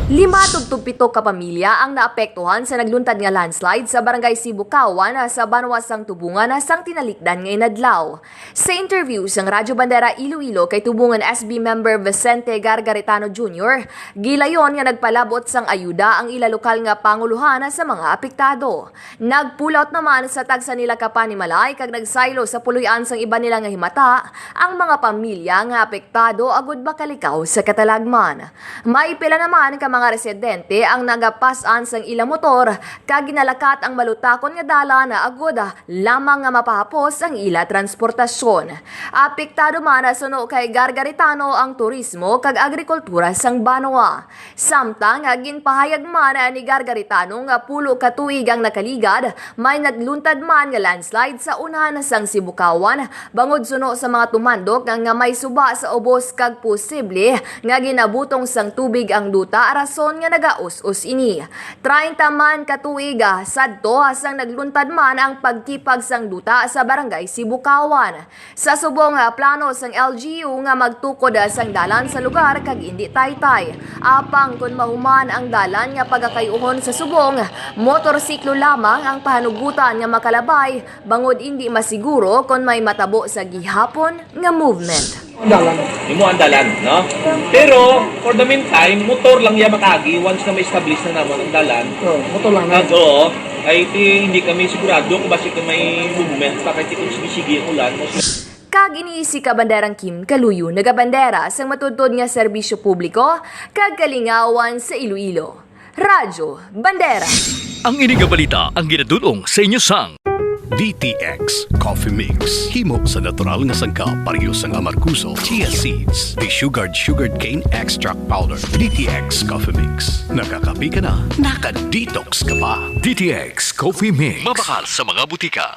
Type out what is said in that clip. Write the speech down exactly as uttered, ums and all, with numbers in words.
Lima tubtob pito ka pamilya ang naapektuhan sa nagluntad nga landslide sa Barangay Sibukawan sa banwa sang Tubungan sang tinalikdan nga inadlaw. Sa interview sang Radyo Bandera Iloilo kay Tubungan S B member Vicente Gargaritano Junior, gilayon nga nagpalabot sang ayuda ang ila lokal nga panguluhan sa mga apektado. Nagpulaot naman sa tagsa nila ka panimalay kag nagsaylo sa puloy-an sang iban nila nga himata ang mga pamilya nga apektado agud makalikaw sa katalagman. May pila naman ka mga residente ang nagapas-an sang ila motor kag ginalakat ang malutakon nga dalan agud lamang nga mapahapos ang ila transportasyon. Apektado man suno kay Gargaritano ang turismo kag agrikultura sang banwa. Samtang ginpahayag man ni Gargaritano nga pulo ka tuig ang nakaligad, may nagluntad man nga landslide sa unahan sang Sibukawan, bangod suno sa mga tumandok nga may suba sa ubos kag posible nga ginabutong sang tubig ang duta, rason nga nagaus-os ini. Treinta man ka tuig, ah, sadto, ah, sang nagluntad man ang pagtipag sang duta sa Barangay Sibukawan. Sa subong, ah, plano sang L G U nga magtukod, ah, sang dalan sa lugar kag indi taytay. Apang kon mahuman ang dalan nga pagakayuhon sa subong, motorsiklo lamang ang pahanugutan nga makalabay, bangod indi masiguro kon may matabo sa gihapon nga movement. Ang dalan. Imo ang dalan, no? Pero, for the meantime, motor lang niya makaagi once na ma-establish na naman ang dalan. Oo, motor lang na. Kag, oo, ay, ti, hindi kami sigurado kung basi kung may movement pa, kay ti kung sige-sige ang ulan, mo Kag ini si Kabanderang Kim Kaluyo, nagabandera sang matudtod nga serbisyo publiko kag kalingawan sa Iloilo. Radyo Bandera. Ang ini nga balita ang ginadul-ong sa inyo sang D T X Coffee Mix. Himo sa natural nga sangkap, pareho sang amargoso, chia seeds, desugared sugarcane extract powder. D T X Coffee Mix. Nakakape ka na, naka-detox ka pa. D T X Coffee Mix. Mabakal sa mga butika.